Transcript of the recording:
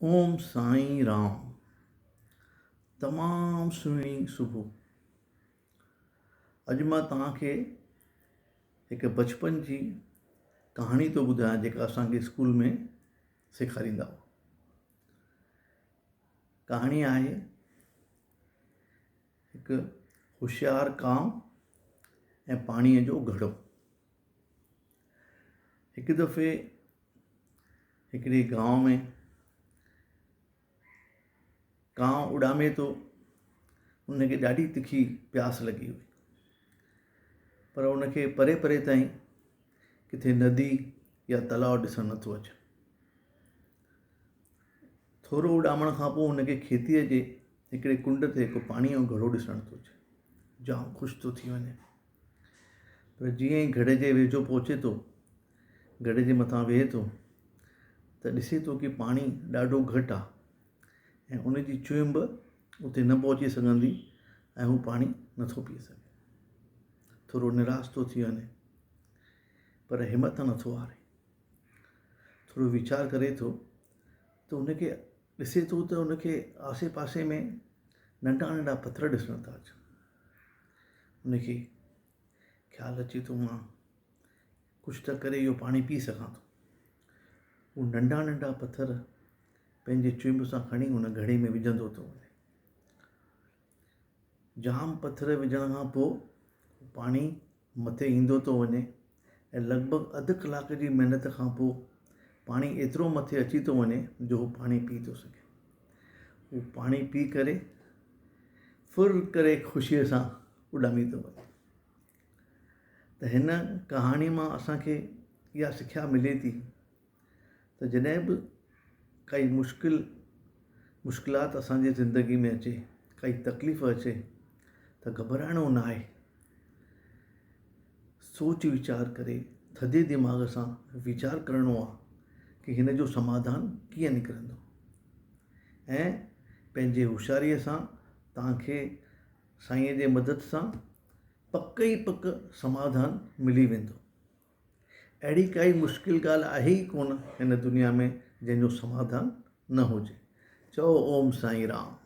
اوم سائين رام. تمام سهڻي صبح. اڄ مان توهان کي هڪ بچپن جي ڪهاڻي ٿو ٻڌايان جيڪا اسان کي اسڪول ۾ سيکاريندا هئا. ڪهاڻي آهي هڪ هوشيار ڪانء ۽ پاڻيء جو گهڙو. هڪ دفعي هڪڙي گانء ۾ ڪانء اڏامي ٿو ان کي ڏاڍي تکي پياس لڳي هئي پر ان کي پري پري تائين ڪٿي ندي يا تلاء ڏسڻ نٿو اچي ٿورو اڏامڻ کان پوء هن کي کيتيء جي هڪڙي ڪنڊ تي هڪ پاڻيء جو گهڙو ڏسڻ ٿو اچي جام خوش ٿو ٿي وڃي پر جيئن ئي گهڙي جي ويجهو پهچي ٿو، گهڙي جي مٿان ويهي ٿو ته ڏسي ٿو ڪي پاڻي ڏاڍو گهٽ آهي ۽ ان جي چهنب اتي نه پهچي سگهندي ۽ هو پاڻي نٿو پي سگهي. ٿورو نراس ٿو ٿي وڃي پر همت نٿو هاري. ٿورو ويچار ڪري ٿو ته ان کي ڏسي ٿو ته ان کي آسي پاسي ۾ ننڍا ننڍا پٿر ڏسڻ ٿا اچن. ان کي خيال اچي ٿو مان ڪجهه ته ڪري اهو پاڻي پي سگهان ٿو. هو ننڍا ننڍا پٿر پنهنجي چهنب سان کڻي ان گهڙي ۾ وجهندو ٿو وڃي. جام پٿر وجهڻ کان پوء پاڻي مٿي ايندو ٿو وڃي ۽ لڳ ڀڳ اڌ ڪلاڪ جي محنت کان پوء پاڻي ايترو مٿي اچي ٿو وڃي جو هو پاڻي پي ٿو سگهي. هو پاڻي پي ڪري ڦر ڪري خوشيء سان اڏامي ٿو وڃي. ته هن ڪهاڻي مان اسان کي اها سکيا ملي ٿي ته جڏهن به ڪائي مشڪل مشڪلات اسان جي زندگي ۾ اچي ڪائي تڪليف اچي ته گهٻرائڻو نه آهي سوچ ويچار ڪري ٿڌي دماغ سان ويچار ڪرڻو آهي ڪي هن جو سماڌان ڪيئن نڪرندو ۽ پنهنجي هوشياريء سان توهان کي سائينء جي مدد سان پڪ ئي پڪ سماڌان ملي ويندو. اهڙي ڪائي مشڪل ڳالهه آهي ئي ڪونه هن دنيا ۾ جنهن جو سماڌان نه هجي. چئو اوم سائين رام.